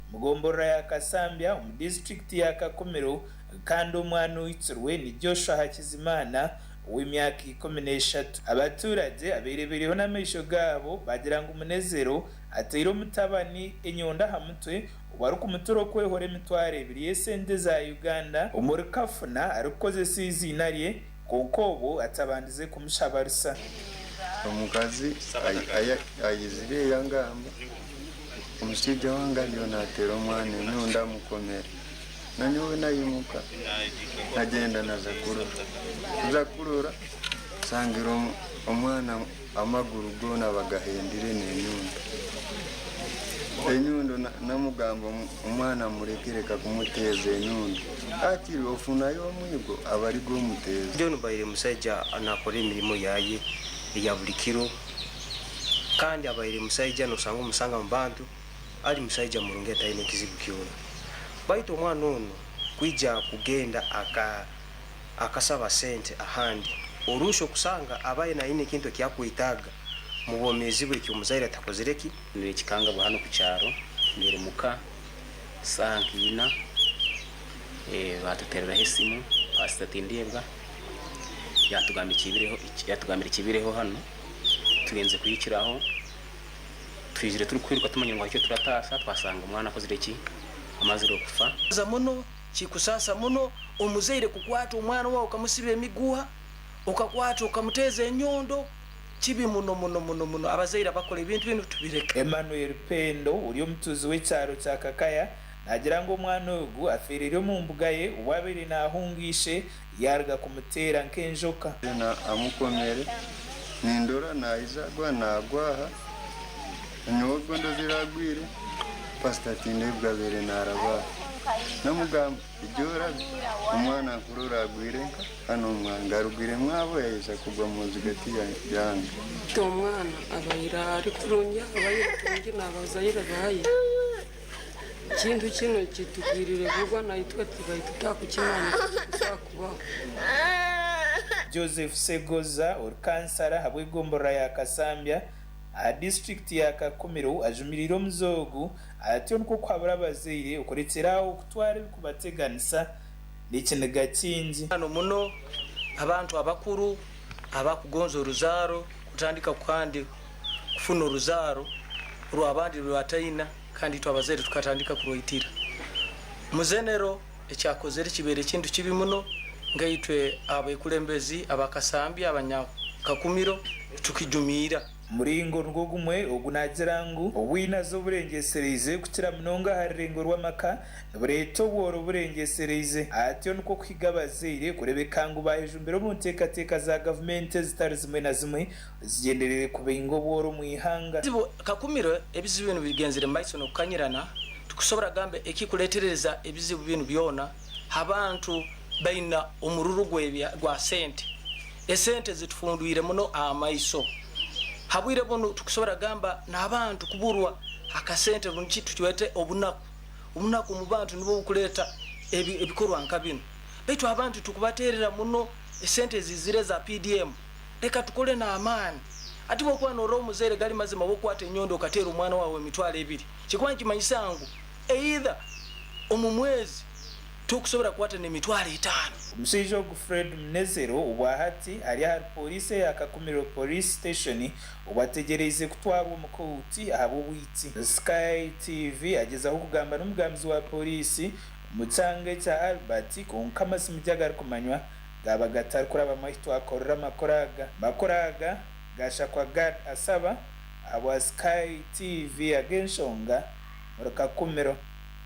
omu gomborora ya Kasambya omu disiturikiti ya Kakumiro kandi omwana oitsirwe ni Joshua Hakizimana ow'emyaka 13. Abaturagye abeerebireho n'amaisho gaabo baagira ngu Munezero ateire omutabani enyondo aha mutwe obu arikumutura okwehora emitwaro ebiri y'esente za Uganda omuri Kafuna arikukozesa eiziina rye kwonka obwo atabandize kumushaba rusa. Omukazi ayizire yangamba, Omushaija wange ariyo nateera omwana enyondo amukomere. Nanyowe nayimuka nagyenda naza kurora. Kuza kurora nsangire omwana amaguru goona bagahendire n'enyondo. Enyondo namugamba omwana mureke reka kumuteeza enyondo. Hakiri ofunayo omwigo aba arigwo omuteeza. John Baire musaija nakora emirimo yaye eya buri kiro kandi abaire musaija nosanga omusanga omu bantu ari musaija murungi atayine kizibu kyona. Baitu omwana onu kwija kugenda aka akasaba sente ahandi, oruusi okusanga abaire nayine ekintu ekyakwetaaga mu bwomeezi bwe eki omuzaire atakozire ki. Nekikangabwa hanu ku kyaro mbaire muka saaha nka ina baatuteereraho esimu Pastor Tindyebwa yatugambira ekibireho hanu tugenze kuhikiraho twizire turikwiruka tumanyire ngu hakyo turataasa twasanga omwana akozire ki amazire okufa. Za muno, Kikusaasa muno omuzaire kukwata omwana wawe okamusiba emiguha, okakwata okamuteeza enyondo, kibi muno muno muno muno. Abazaire abakora ebintu binu tubireke. Emmanuel Pendo ori omutuuzi w'ekyaro kya Kakaya naagira ngu omwana ogu afeereire omu mbuga ye obu abaire naahunga ishe yaaruga kumuteera nk'enjoka. Na amukomere, nindora naiza agwa nagwa aha, nyowe obwo ndozire agwire, pastor tindebwa abaire naraba aha. Namugamba ija orabe omwana nkurora agwire nka hanu omwange, arugiremu abo yaiza kugwa munzigati yange. Hati omwana abaire ari kurungi abaire kurungi nabazaire baye. Ekintu kinu kitugwirire bugwa naitwe tubaire tutakukimanya ngu kubaho. Joseph Segoza ori kansara ahabw'egomborora ya Kasambya aha disiturikiti ya Kakumiro ajumiriire omuze ogu atyo nikwo kuhabura abazaire okurekyera aho kutwara ebikubateganisa n'ekiniga kingi. Hanu muno abantu abakuru abakugonza oruzaaro kutandika kandi kufuna oruzaaro rw'abandi rwataina kandi itwe abazaire tukatandika kurwaitira. Muzenero ekyakozere kibaire kintu kibi muno nkaitwe abekulembezi aba Kasambya abanya Kakumiro tukijumiira. Omuringo nigwo gumwe ogu naagira ngu obwinazi oburengyesereize kukira munonga aha rurengo rw'amaka nibureeta obworo oburengyesereize. Atyo nikwo kuhiga abazaire kureebeka ngu baayejumbira omu nteekateeka za gavumenti ezitari zimwe na zimwe Zigyendereire kubinga obworo omu ihanga. Ebizibu Kakumiro ebizibu binu bigenzire mumaiso nokukanyirana, tikusobora gamba ekikuletereza ebizibu binu byona, abantu baina omururu gwa sente. Esente zitufundwire muno amaiso. Habwire bunu tukusobora gamba nabantu kuburwa akasente rundi ki tutwete obunaku. Obunaku omubantu nubwo bukuleta ebikorwa nka binu. Baitu abantu tukubaterera muno esente ezizire eza PDM. Leka tukole n'amaani. Hati bwokuba norora omuzaire gali mazima bwokukwata enyondo okateera omwana wawe emitwaro ebiri, kikuba nikimanyisa ngu either omu mwezi tokusobora kukwata n'emitwaro etaano. Omushaija ogu Fred Munezero obwahati ari ahari Pooriisi eya Kakumiro Police Station obu ategyereize kutwarwa omu kooti ahabw'obwitsi. Sky TV agyezaho kugamba n'omugambizi wa Pooriisi omu kyanga ekya Albert kwonka amasimu gye agarikumanywa Gaaba gatarikurabamu ahi twakorera amakuru aga. Amakuru aga gaashakwa Gad Asaba ahabwa Sky TV ag'enshonga omuri Kakumiro.